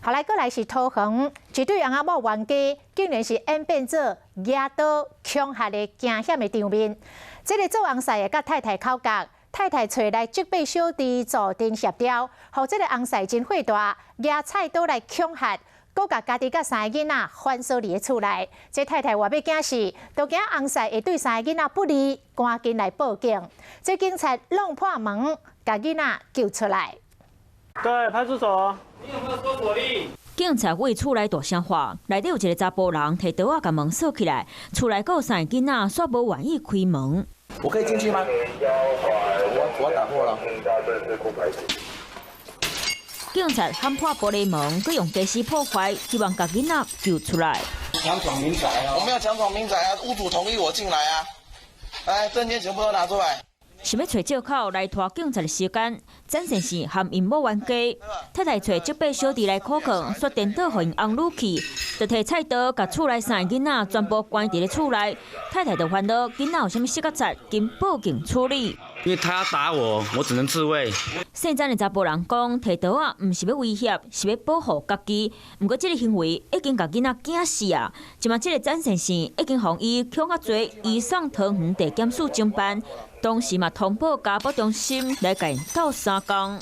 後來過來是桃園，一對翁仔某冤家，竟然是演變做舉刀恐嚇的驚險的場面。這个做翁婿的佮太太口角，太太揣來責備小弟助陣協調，予這个翁婿真火大，舉菜刀來恐嚇，閣共家己佮三个囡仔反鎖佇咧厝內。這太太話欲驚死，都驚翁婿會對三个囡仔不利，趕緊來報警。這警察弄破門，共囡仔救出來。對，派出所。你有沒有搜索令？警察對厝內大聲喊，內底有一个查埔人提刀仔共門鎖起來，厝內閣有三个囡仔，煞無願意開門。我可以進去嗎？我打破了。警察撼破玻璃門，閣用家私破壞，希望共囡仔救出來。強闖民宅啊！我沒有強闖民宅啊，屋主同意我進來啊。來，證件全部都拿出來。想欲揣藉口來拖警察的時間，詹先生和𪜶某冤家，太太揣責備小弟來苦勸，煞顛倒予𪜶翁女去，就提菜刀共厝內三个囡仔全部關佇咧厝內。太太就煩惱囡仔有啥物失策，緊報警處理。因為他打我，我只能自衛。姓詹的查埔人講，提刀仔毋是欲威脅，是欲保護家己。毋過這个行為已經共囡仔驚死啊！這馬這个詹先生已經予伊恐嚇罪，移送桃園地檢署偵辦。當時嘛通報家暴中心來共𪜶鬥相共。